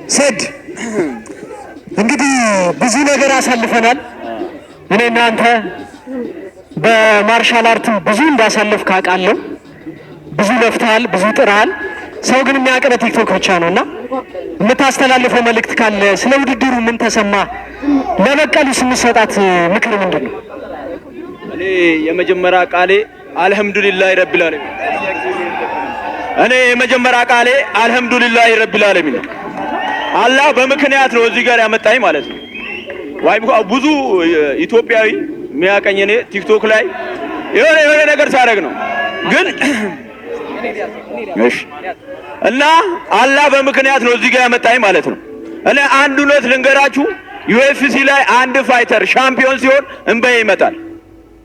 ሴድ፣ እንግዲህ ብዙ ነገር አሳልፈናል። እኔ እናንተ በ martial art ብዙ እንዳሳለፍክ አውቃለሁ። ብዙ ለፍተሃል፣ ብዙ ጥረሃል። ሰው ግን የሚያውቅህ በቲክቶክ ብቻ ነው እና የምታስተላልፈው መልእክት ካለ፣ ስለ ውድድሩ ምን ተሰማ? ለበቀሉስ የምትሰጣት ምክር ምንድን ነው? እኔ የመጀመሪያ ቃሌ አልሐምዱሊላህ ረቢል ዓለሚን። እኔ የመጀመሪያ ቃሌ አልሐምዱሊላህ ረቢል ዓለሚን ነው። አላህ በምክንያት ነው እዚህ ጋር ያመጣኝ ማለት ነው። Why? ብዙ ኢትዮጵያዊ የሚያቀኝ እኔ ቲክቶክ ላይ የሆነ የሆነ ነገር ሳደርግ ነው። ግን እሺ እና አላህ በምክንያት ነው እዚህ ጋር ያመጣኝ ማለት ነው። እኔ አንድ እውነት ልንገራችሁ፣ UFC ላይ አንድ fighter ሻምፒዮን ሲሆን እንባዬ ይመጣል።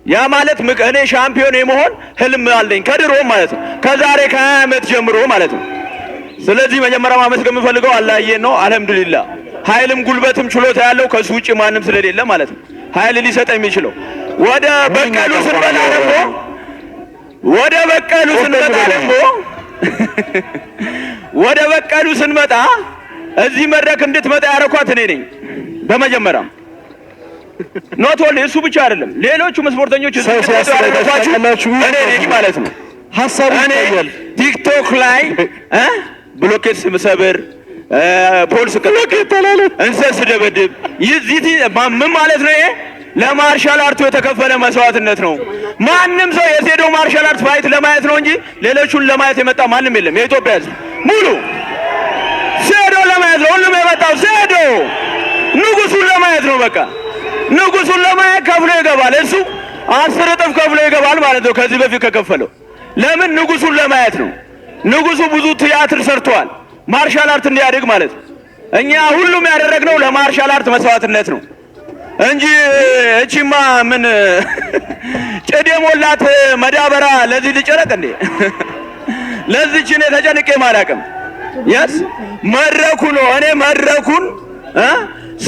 ያ ማለት እኔ ሻምፒዮን የመሆን ህልም አለኝ ከድሮ ማለት ነው፣ ከዛሬ ከ20 ዓመት ጀምሮ ማለት ነው። ስለዚህ መጀመሪያ ማመስገን የምፈልገው አላህዬን ነው። አልሐምዱሊላህ፣ ኃይልም ጉልበትም ችሎታ ያለው ከሱ ውጭ ማንም ስለሌለ ማለት ነው። ኃይል ሊሰጠ የሚችለው። ወደ በቀሉ ስንመጣ እዚህ መድረክ እንድትመጣ ያረኳት እኔ ነኝ። በመጀመሪያም not only እሱ ብቻ አይደለም፣ ሌሎቹም ስፖርተኞች እዚህ ሰው እንድትመጡ ሲያስብ ያደረኳችሁ ታውቃላችሁ? እኔ ነኝ ማለት ነው። ሀሳቡ እኔ ይታያል። ቲክቶክ ላይ ብሎኬት ስሰብር፣ pole ስቀጠቅጥ፣ እንሰት ስደበድብ ይህ ምን ማለት ነው? ይሄ ለ martial art ኡ የተከፈለ መስዋዕትነት ነው። ማንም ሰው የሴዶ martial art fight ለማየት ነው እንጂ ሌሎቹን ለማየት የመጣ ማንም የለም። የኢትዮጵያ ሕዝብ ሙሉ ሴዶ ለማየት ነው ሁሉም የመጣው። ሴዶ ንጉሱን ለማየት ነው። በቃ ንጉሱን ለማየት ከፍሎ ይገባል። እሱ 10 እጥፍ ከፍሎ ይገባል ማለት ነው ከዚህ በፊት ከከፈለው። ለምን? ንጉሱን ለማየት ነው። ንጉሱ ብዙ ቲያትር ሰርተዋል፣ martial art እንዲያድግ ማለት ነው። እኛ ሁሉም ያደረግነው ለ martial art መስዋዕትነት ነው እንጂ እቺማ ምን ጭድ የሞላት መዳበራ ለዚህ ልጨነቅ እንዴ? ለዚች እኔ ተጨንቄ አላውቅም። Yes፣ መድረኩ ነው። እኔ መድረኩን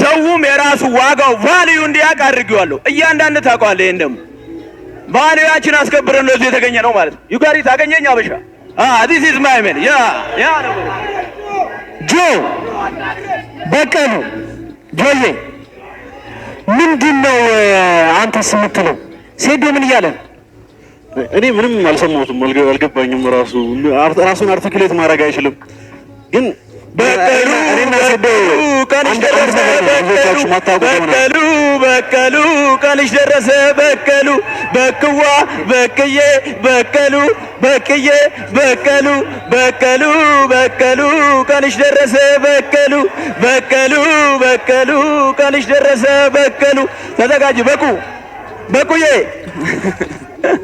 ሰውም የራሱ ዋጋው value እንዲያውቅ አድርጌዋለሁ። እያንዳንድ ታውቀዋለህ። ይሄን ደግሞ value ኣችን አስከብረን ነው እዚህ የተገኘ ነው ማለት ነው። You got it፣ አገኘኝ አበሻ። This is my man, yeah, yeah ነው። ጆ በቀሉ፣ ጆዬ፣ ምንድን ነው አንተስ የምትለው? ሴዶ ምን እያለ ነው? እኔ ምንም አልሰማሁትም፣ አልገባኝም። ራሱ ራሱን articulate ማድረግ አይችልም። ግን በቀሉ እኔና ሴዶ ቀንሽ አንድ አንድ ደረሰ ነገር ነው። በቀሉ ብዙዎቻችሁ ማታውቁት ይሆናል። በቀሉ በቀሉ ቀንሽ ደረሰ በቀሉ በክዋ በቅዬ በቀሉ በቅዬ በቀሉ በቀሉ በቀሉ ቀንሽ ደረሰ በቀሉ በቀሉ በቀሉ ቀንሽ ደረሰ በቀሉ። ተዘጋጅ በቁ በቁዬ።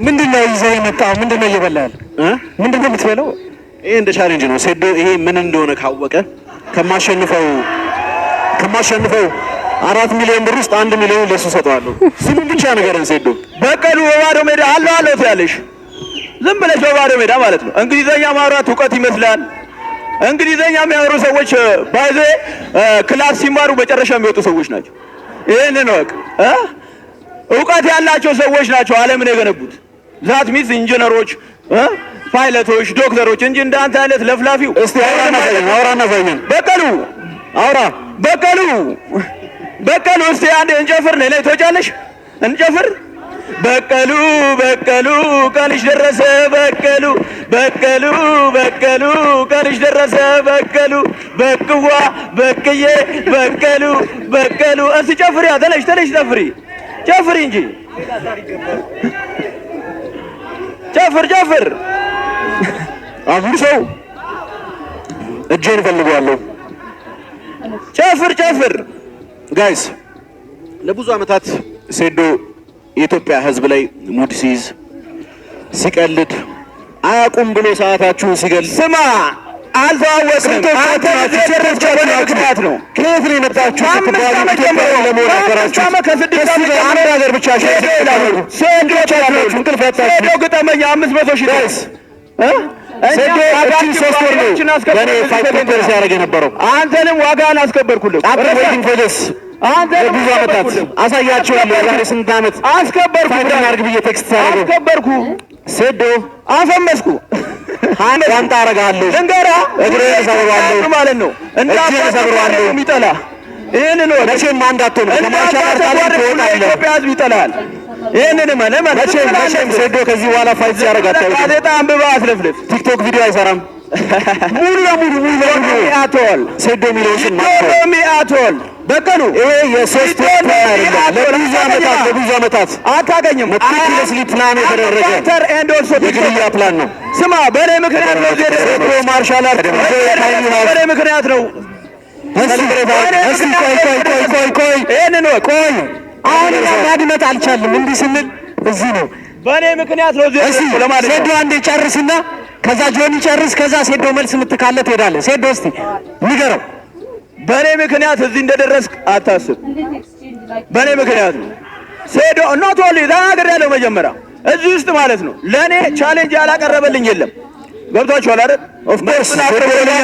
ምንድን ነው ይዘህ የመጣው? ምንድን ነው እየበላ ያለ? እ? ምንድን ነው የምትበላው? ይሄ እንደ challenge ነው። ሴዶ ይሄ ምን እንደሆነ ካወቀ ከማሸንፈው 4 ሚሊዮን ብር ውስጥ 1 ሚሊዮን ለሱ ሰጠዋለሁ። ስሙን ብቻ ንገረን ሴዶ። በቀሉ በባዶ ሜዳ አለው አለው ትያለሽ። ዝም ብለሽ በባዶ ሜዳ ማለት ነው። እንግሊዘኛ ማውራት እውቀት ይመስላል። እንግሊዘኛ የሚያወሩ ሰዎች by the way class ሲማሩ መጨረሻ የሚወጡ ሰዎች ናቸው። ይህንን እወቅ እ እውቀት ያላቸው ሰዎች ናቸው ዓለምን የገነቡት። That means ኢንጂነሮች፣ ፓይለቶች፣ ዶክተሮች እንጂ እንዳንተ አይነት ለፍላፊው እስቲ አውራና ሳየን፣ አውራና ሳየን። በቀሉ አውራ። በቀሉ በቀሉ፣ እስቲ አንዴ እንጨፍር። ነይ ነይ፣ ትወጫለሽ? እንጨፍር። በቀሉ በቀሉ ቀንሽ ደረሰ በቀሉ በቀሉ በቀሉ ቀንሽ ደረሰ በቀሉ በቅዋ በቅዬ በቀሉ በቀሉ። እስቲ ጨፍሪ፣ ተነሽ ተነሽ፣ ጨፍሪ ጨፍሪ እንጂ፣ ጨፍር ጨፍር። አሁን ሰው እጄን እፈልገዋለሁ። ጨፍር ጨፍር። Guys፣ ለብዙ ዓመታት ሴዶ የኢትዮጵያ ሕዝብ ላይ mood ሲይዝ፣ ሲቀልድ፣ አያውቁም ብሎ ሰዓታችሁን ሲገል ስማ፣ አልተዋወቅንም። አንተ እዚህ የደረስከው በእኔ ምክንያት ነው። ከየት ነው የመጣችሁ ከአምስት ስትባሉ ዓመት ኢትዮጵያዊ ጀምሮ ለመሆን ከአምስት ያፈራችሁ ዓመት ከ6 ዓመት ከሱ ጋር አንድ ጀምሮ ሀገር ብቻ ሴዶ ይላሉ። ሴዶ ይላሉ። እንቅልፍ ያጣችሁ ሴዶ ግጠመኝ፣ 500,000 Guys፣ እ? እኛ ሴዶ እችን ዋጋችን 3 ወር ነው ዋጋችን አስከብረን ለእኔ እዚህ fight prepare ተገኝተናል። ሲያደርግ የነበረው። አንተንም ዋጋህን አስከበርኩልህ። I'm waiting for this አንተንም ለብዙ ዓመታት አስከበርኩልህ። አሳያቸዋለሁ። የዛሬ ስንት ዓመት አስከበርኩ fight እናድርግ ብዬ text ሳደርገው አስከበርኩ። ሴዶ አፈመስኩ። ዋንጣ አረጋለሁ። ልንገርህ፣ እግርህን እሰብረዋለሁ። ማለት ነው። እንደ እጅህን አባት እሰብረዋለሁ። የሚጠላ ይህንን ወቅ። መቼም አንድ አትሆንም። እንደ ከ martial አባት art ዓለም ተጓርፍ ሁሉ ትወጣለህ። የኢትዮጵያ ሕዝብ ይጠላል። ይህንን እመን እመን። መቼም ሴዶ ከዚህ በኋላ fight ሲያደርግ አታዩትም። ጋዜጣ አንብበህ አትለፍልፍ። ቲክቶክ ቪዲዮ አይሰራም። ሙሉ ለሙሉ at all ሴዶ የሚለውን ስም ማጥፋት። don't know me at all በቀሉ። ይሄ የ3 ወር ፕላን አይደለም። ለብዙ ዓመታት አታገኝም። Meticulously plan የተደረገ Fighter and also የግድያ ፕላን ነው። ስማ፣ በእኔ ምክንያት ነው እዚህ ሴዶ የደረስኩት። Martial art በእኔ ምክንያት ነው። እስቲ ቆይ ቆይ ቆይ ቆይ ቆይ። ይህንን ወቅ። ቆይ፣ አሁን እኛ ማድመጥ አልቻልም። እንዲህ ስንል እዚህ ነው። በእኔ ምክንያት ነው እዚህ እስቲ የደረስኩት ለማለት ሴዶ ነው። አንዴ ጨርስና ከዛ ጆኒ ጨርስ፣ ከዛ ሴዶ መልስ የምትካለ ትሄዳለህ። ሴዶ እስቲ ንገረው። በእኔ ምክንያት እዚህ እንደደረስክ አታስብ። በእኔ ምክንያት ነው። ሴዶ not only ተናግሬያለሁ መጀመሪያ እዚህ ውስጥ ማለት ነው። ለእኔ challenge ያላቀረበልኝ የለም። ገብቷችኋል አይደል? Of course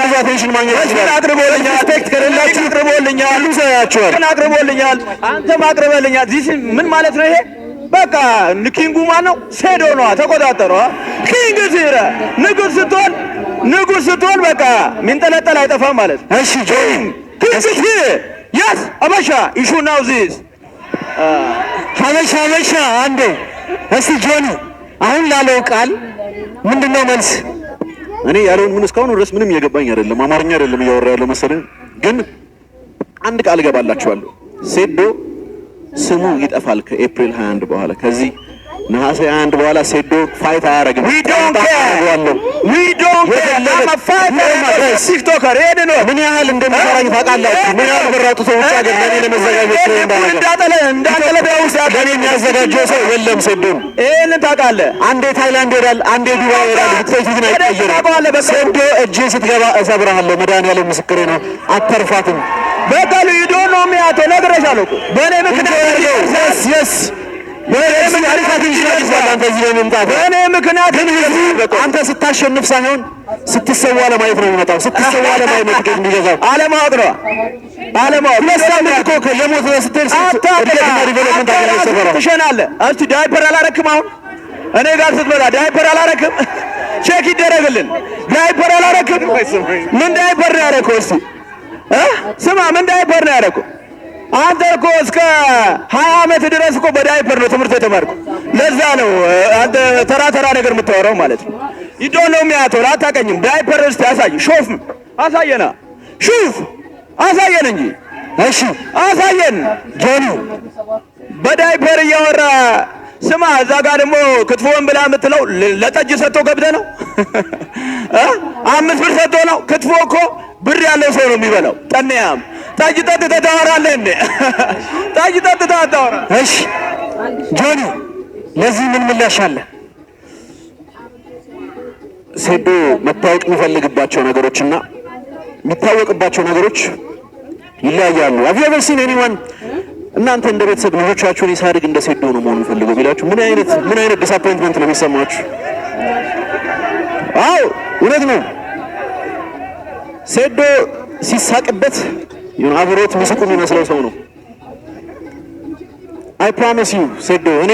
ብዙ attention ማግኘት መስፍን ይችላል። አቅርቦልኛል። Respect ከሌላችሁ አቅርቦልኛል። ሁሉም ሰው ያያቸዋል። መስፍን አቅርቦልኛል። አንተም አቅርበልኛል። This ምን ማለት ነው ይሄ? በቃ king ኡ ማን ነው? ሴዶ ነዋ። ተቆጣጠረዋ። King ሲረ ንጉስ ስትሆን በቃ ሚንጠለጠል አይጠፋም ማለት ነው። እሺ ጆኒ። King ሲረ፣ yes፣ አበሻ issue now this። ሀበሻ ሀበሻ አንዴ እስቲ ጆኒ አሁን ላለው ቃል ምንድነው መልስ? እኔ ያለውን ምን እስካሁን ድረስ ምንም እየገባኝ አይደለም። አማርኛ አይደለም እያወራ ያለው መሰለኝ። ግን አንድ ቃል እገባላችኋለሁ። ሴዶ ስሙ ይጠፋል ከኤፕሪል 21 በኋላ። ከዚህ ነሐሴ 21 በኋላ ሴዶ fight አያረግም። We don't care. We don't care. I'm a fighter and a TikToker. ይሄን ነው። ምን ያህል እንደሚፈራኝ ታውቃላችሁ? ምን ያህል ብር አውጥቶ ውጭ ሀገር ለእኔ ለመዘጋጀት train እንዳደረገ። እንዳጠለ እንዳጠለ ኢትዮጵያ ውስጥ ለእኔ የሚያዘጋጀው ሰው የለም። ሴዶን ይሄንን ታውቃለህ። አንዴ ታይላንድ ይሄዳል፣ አንዴ ዱባይ ይሄዳል። ብትፈጅ ግን አይቀየርም። ታውቀዋለህ። በቃ ሴዶ እጄ ስትገባ እሰብርሃለሁ። መድኃኒዓለም ምስክሬ ነው። አተርፋትም። በቀሉ፣ you don't know me at all። ነግሬሻለሁ እኮ በእኔ ምክንያት Yes፣ አንተ እዚህ በመምጣት በእኔ ምክንያት ግን ህዝቡ አንተ ስታሸንፍ ሳይሆን ስትሰዋ ለማየት ነው የሚመጣው። ስትሰዋ ለማየት ነው ትኬት የሚገዛው። አለማወቅ ነው፣ አለማወቅ። 2 ሳምንት እኮ የሞት ስትሄድ እድገትና development አገኘ ሰፈራ። ትሸናለህ። እስቲ ዳይፐር አላረክም? አሁን እኔ ጋር ስትመጣ ዳይፐር አላረክም? Check ይደረግልን። ዳይፐር አላረክም? ምን ዳይፐር ነው ያደረከው? እስቲ ስማ፣ ምን ዳይፐር ነው ያደረከው? አንተ እኮ እስከ 20 ዓመት ድረስ እኮ በዳይፐር ነው ትምህርት የተማርኩ። ለዛ ነው አንተ ተራ ተራ ነገር የምታወራው ማለት ነው። You don't know me at all፣ አታውቀኝም። ዳይፐር እስቲ አሳይ፣ ሾፍ አሳየና፣ ሹፍ አሳየን እንጂ። እሺ አሳየን። ጆኒ። በዳይፐር እያወራ ስማ፣ እዛ ጋር ደግሞ ክትፎን ብላ የምትለው ለጠጅ ሰጥቶ ገብተህ ነው እ 5 ብር ሰጥቶ ነው። ክትፎ እኮ ብር ያለው ሰው ነው የሚበላው። ጠንያም ጠጅ ጠጥተህ ታወራለህ እንዴ? ጠጅ ጠጥተህ አታወራ። እሺ ጆኒ፣ ለዚህ ምን ምላሽ አለ? ሴዶ መታወቅ የሚፈልግባቸው ነገሮችና የሚታወቅባቸው ነገሮች ይለያያሉ። Have you ever seen anyone፣ እናንተ እንደ ቤተሰብ ልጆቻችሁን ሳድግ እንደ ሴዶ ነው መሆን የምፈልገው ቢላችሁ ምን አይነት disappointment ነው የሚሰማችሁ? አዎ፣ እውነት ነው። ሴዶ ሲሳቅበት የሆነ አብሮት ሚስቁ የሚመስለው ሰው ነው። I promise you ሴዶ፣ እኔ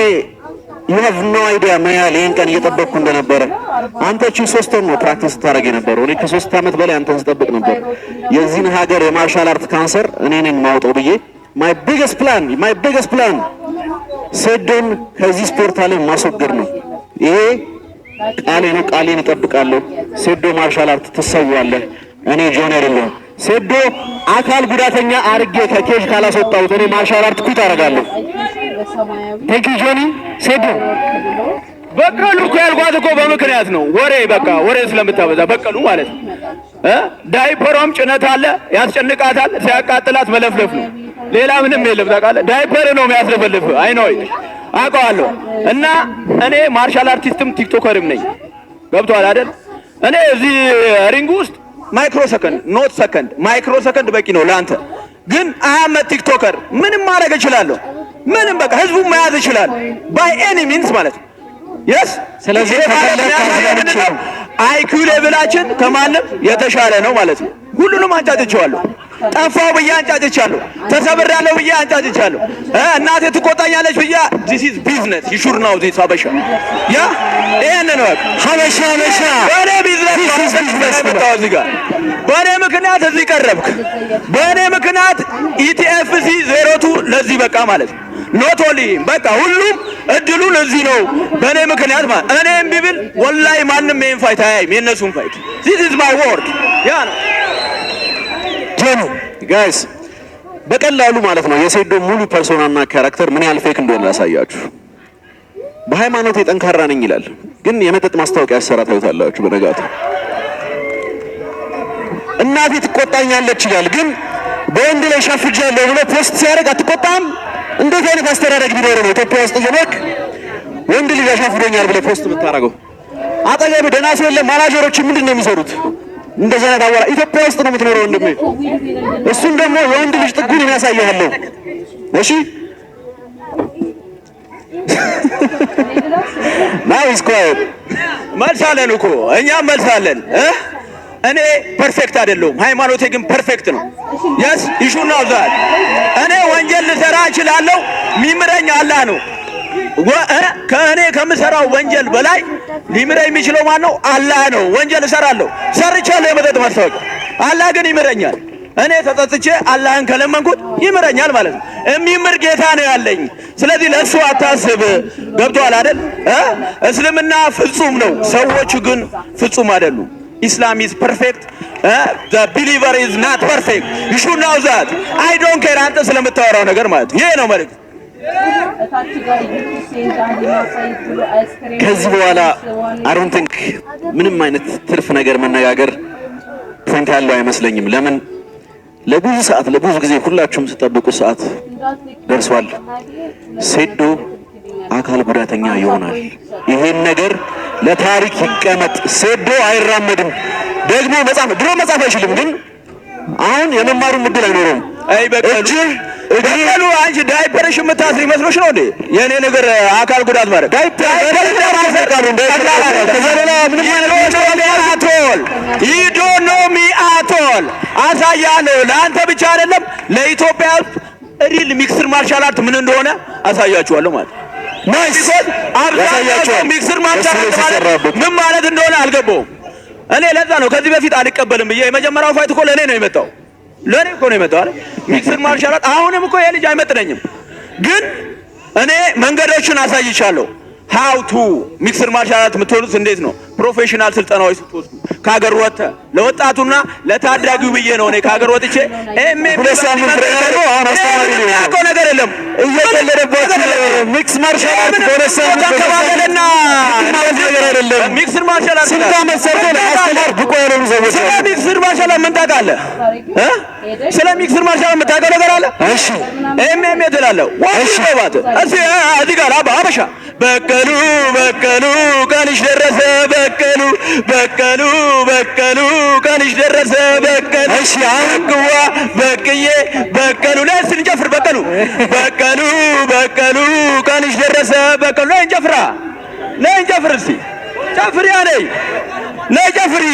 you have no idea ምን ያህል ይህን ቀን እየጠበቅኩ እንደነበረ። አንተ እቺ 3 ወር ነው practice ስታደርግ የነበረው። እኔ ከ3 ዓመት በላይ አንተን ስጠብቅ ነበር። የዚህን ሀገር የ martial art ካንሰር እኔ ነኝ ማውጣው ብዬ my biggest plan ሴዶን ከዚህ ስፖርት ዓለም ማስወገድ ነው። ይሄ ቃሌ ነው። ቃሌን እጠብቃለሁ። ሴዶ martial art ትሰዋለህ። እኔ ጆኒ አይደለሁም። ሴዶ አካል ጉዳተኛ አርጌ ከ cage ካላስወጣሁት እኔ martial art quit አደርጋለሁ። Thank you ጆኒ። ሴዶ። በቀሉ እኮ ያልኳት እኮ በምክንያት ነው። ወሬ በቃ ወሬ ስለምታበዛ በቀሉ ማለት ነው እ ዳይፐሯም ጭነት አለ፣ ያስጨንቃታል። ሲያቃጥላት መለፍለፍ ነው። ሌላ ምንም የለም። ታውቃለህ፣ ዳይፐር ነው የሚያስለፈልፍ። I know፣ አውቀዋለሁ። እና እኔ martial artist ም TikToker ም ነኝ። ገብቶሃል አይደል? እኔ እዚህ ring ውስጥ microsecond, not second፣ microsecond በቂ ነው ለአንተ። ግን I'm a TikToker፣ ምንም ማድረግ እችላለሁ። ምንም በቃ ህዝቡን መያዝ እችላለሁ by any means ማለት ነው። Yes። ስለዚህ ከፈለክ IQ level ኣችን ከማንም የተሻለ ነው ማለት ነው። ሁሉንም አንጫጭቼዋለሁ። ጠፋው ብዬ አንጫጭቻለሁ። ተሰብሬያለሁ ብዬ አንጫጭቻለሁ። እናቴ ትቆጣኛለች ብዬ። This is business, you should know this። አበሻ yeah። ይሄን ነው። ሀበሻ ሀበሻ። በእኔ ቢዝነስ መጣሁ እዚህ ጋር። በእኔ ምክንያት እዚህ ቀረብክ። በእኔ ምክንያት ETFC 02 ለዚህ በቃ ማለት ነው። Not only በቃ ሁሉም እድሉን እዚህ ነው በእኔ ምክንያት ማለት። እኔ እምቢ ብል ወላሂ ማንም ይሄን fight አያይም፣ የእነሱን fight። This is my word፣ ያ ነው። ጆኒ፣ guys፣ በቀላሉ ማለት ነው የሴዶ ሙሉ persona ና character ምን ያህል fake እንደሆነ ላሳያችሁ። በሃይማኖቴ ጠንካራ ነኝ ይላል፣ ግን የመጠጥ ማስታወቂያ ያሰራ ታዩታላችሁ። በነጋቱ እናቴ ትቆጣኛለች ይላል፣ ግን በወንድ ላይ ሻፍጃለሁ ብሎ post ሲያደርግ አትቆጣም? እንዴት አይነት አስተዳደግ ቢኖር ነው ኢትዮጵያ ውስጥ እየኖርክ ወንድ ልጅ አሻፍዶኛል ብለህ post የምታደርገው? አጠገብህ ደህና ሰው የለም። ማናጀሮች ምንድን ነው የሚሰሩት? እንደዚህ አይነት አወራ ኢትዮጵያ ውስጥ ነው የምትኖረው ወንድሜ። እሱን ደግሞ የወንድ ልጅ ጥጉን የሚያሳይሃለሁ። እሺ፣ now he's quiet። መልሳለን እኮ፣ እኛም መልሳለን እ እኔ perfect አይደለሁም፣ ሃይማኖቴ ግን perfect ነው። Yes, you should know that። እኔ ወንጀል ልሰራ እችላለሁ፣ ሚምረኝ አላህ ነው። ከእኔ ከምሰራው ወንጀል በላይ ሊምረኝ የሚችለው ማን ነው? አላህ ነው። ወንጀል እሰራለሁ፣ ሰርቻለሁ የመጠጥ ማስታወቂያ። አላህ ግን ይምረኛል። እኔ ተጸጽቼ አላህን ከለመንኩት ይምረኛል ማለት ነው። የሚምር ጌታ ነው ያለኝ። ስለዚህ ለእሱ አታስብ። ገብቶሃል አይደል? እ እስልምና ፍጹም ነው፣ ሰዎቹ ግን ፍጹም አይደሉም። Islam is perfect, the believer is not perfect. You should know that. I don't care አንተ ስለምታወራው ነገር ማለት ነው። ይሄ ነው መልእክት። ከዚህ በኋላ I don't think ምንም አይነት ትርፍ ነገር መነጋገር point ያለው አይመስለኝም። ለምን ለብዙ ሰዓት ለብዙ ጊዜ ሁላችሁም ስትጠብቁ ሰዓት ደርሷል። ሴዶ አካል ጉዳተኛ ይሆናል። ይሄን ነገር ለታሪክ ይቀመጥ። ሴዶ አይራመድም። ደግሞ መጻፍ ድሮ መጻፍ አይችልም፣ ግን አሁን የመማሩን እድል አይኖረውም። አይ በቀሉ፣ እጅህ እግርህ በቀሉ፣ አንቺ ዳይፐርሽ የምታስሪ መስሎሽ ነው እንዴ? የኔ ነገር አካል ጉዳት ማለት ዳይፐር ከዛ ሌላ ምንም አይነት At all, you don't know me at all። አሳያለሁ። ለአንተ ብቻ አይደለም፣ ለኢትዮጵያ real mixed martial art ምን እንደሆነ አሳያችኋለሁ ማለት ነው። Nice። Because አብዛኛው ሰው ያሳያቸዋል። mixed martial art እሱ ማለት ሲሰራበት ምን ማለት እንደሆነ አልገባውም። እኔ ለዛ ነው ከዚህ በፊት አልቀበልም ብዬ። የመጀመሪያው fight እኮ ለእኔ ነው የመጣው፣ ለእኔ እኮ ነው የመጣው አይደል? Mixed martial art አሁንም እኮ ይሄ ልጅ አይመጥነኝም፣ ግን እኔ መንገዶችን አሳይቻለሁ። How to mixed martial art የምትሆኑት እንዴት ነው? Professional ስልጠናዎች ስትወስዱ ከሀገር ወጥተህ ለወጣቱና ለታዳጊው ብዬ ነው እኔ ከሀገር ወጥቼ MMA 2 ሳምንት trainer ነው፣ አሁን አስተማሪ ነው። የሚያውቀው ነገር የለም። እየቀለደባችሁ ነው። Mixed martial art በ2 ሳምንት ተንከባለልና ማለት ነገር አይደለም። Mixed martial art ስንት ዓመት ሰርቶ ለማስተማር ብቁ ያልሆኑ ሰዎች ስለ አሉ። Mixed martial art ምን ታውቃለህ እ? ስለ mixed martial art የምታውቀው ነገር አለ? እሺ። MMA ትላለህ። እሺ። what እስኪ እዚህ ጋር አባ ሀበሻ፣ በቀሉ በቀሉ ቀንሽ ደረሰ፣ በቀሉ በቀሉ በቀሉ ቀንሽ ደረሰ በቀሉ። እሺ፣ አሁን በቅዋ በቅዬ በቀሉ ላይ እስኪ እንጨፍር። በቀሉ በቀሉ በቀሉ ቀንሽ ደረሰ በቀሉ፣ ነይ እንጨፍራ፣ ነይ እንጨፍር፣ እስኪ ጨፍሪ፣ ነይ ነይ ጨፍሪ።